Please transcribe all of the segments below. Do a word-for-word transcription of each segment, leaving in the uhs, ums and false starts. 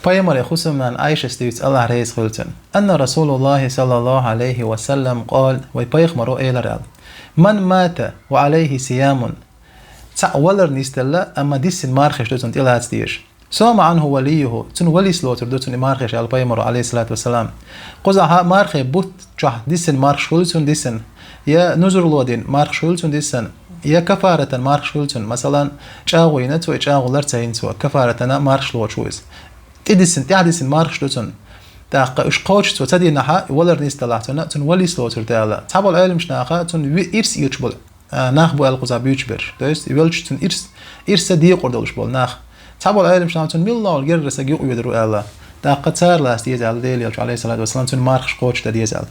Пайхамара хӀусамнана Ӏайшас дуьйцу, АллахӀ реза хуьлда цунна: «Анна Расулуллахи саллаллаху Ӏалайхи ва саллам къала», вай пайхамаро элира аьлла: «Ман мата ва Ӏалайхи сиямун». Цхьаъ валар нисделла, амма дисина мархаш ду цунна тӀелаца дезаш. «Сома Ӏанху валийюху», цунна валис лоцур ду цунна и мархаш, аьлла пайхамаро, Ӏалайхиссалату вассалам. Кхузахь мархий бутт чохь дисина мархаш хуьлу цунна дисина, я нузур ло дина мархаш хуьлу цунна дисина, я кафаратан мархаш хуьлу цунна. Масалан, чӀагӀо йина цо, и чӀагӀо лар ца йина цо, кафаратана мархаш лоцуш ву иза. ТӀедисина, тӀаьхьадисина мархаш ду цунна. ТӀаккха уьш кхочуш цо ца динахь, валар нисделлахь цунна, цунна валис лоцур ду аьлла. Цхьаболу Ӏеламнаха цунна ви-, ирс оьцуш болу а, нах бу аьлла кхузахь буьйцуш берш. То есть, и веллачу цунна ирс, ирс а декъар долуш болу нах. Цхьаболу Ӏеламнаха цунна милла а герга стаг юкъа ведар ву аьлла. ТӀаккха цара лаца деза аьлла, Делан элчано, Ӏалайхиссалату вассалам, цунна мархаш кхочушдан деза аьлла.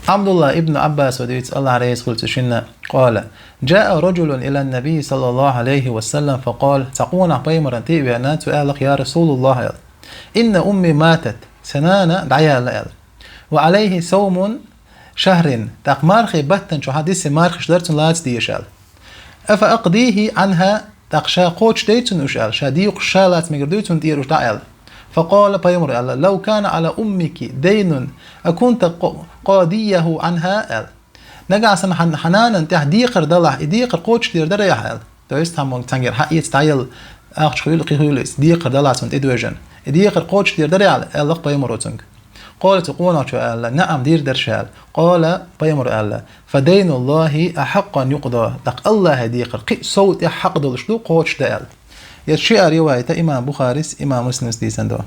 Ӏабдулла ибн Ӏаббаса дуьйцу, АллахӀ реза хуьлда цу шинна, къала: «Джаа раджулун илан набий саллаллаху Ӏалайхи ва саллам факъала», цхьа къонах пайхамарна тӀе а веана, цо аьлла: «Я Расулаллах», аьлла, «инна умми матат», сан нана дӀаяьлла аьлла. «Ва Ӏалайхи саумун шахрин», тӀаккха мархий баттана чохь дисина мархаш дара цунна лаца дезаш аьлла. «Афа акъдихи Ӏанха», тӀаккха ша кхочушдой цунна уьш аьлла, ша дийкъуш ша лаца мегар дуй цунна тӀера уьш дӀа аьлла. Факъала, пайхамаро аьлла: «Лав кана Ӏала уммики дейнун, акунта къо-, къадийяху Ӏанха», аьлла. Нагахь санна хьан, хьан нанан тӀехь декхар далахь, и декхар кхочушдер дара ахь аьлла. То есть, хьан мо цхьаьнгара хьан эца дӀаелла ахча хуьлу, кхин хуьлу иза, декхар далахь цунна тӀедоьжна. И декхар кхочушдер дара ахь аьлла, аьлла пайхамаро цуьнга. Къала, цу къонахчо аьлла: «Наам, дийр дара ша», аьлла. Къала, пайхамаро аьлла: «Фа дейнуллахи ахьакъу ан юкъда», тӀаккха АллахӀе декхар кхин а сов тӀехь хьакъ долуш ду, кхочушдан аьлла. Я шиъ а ривайта имам Бухарис, имам Муслимс дийцина ду.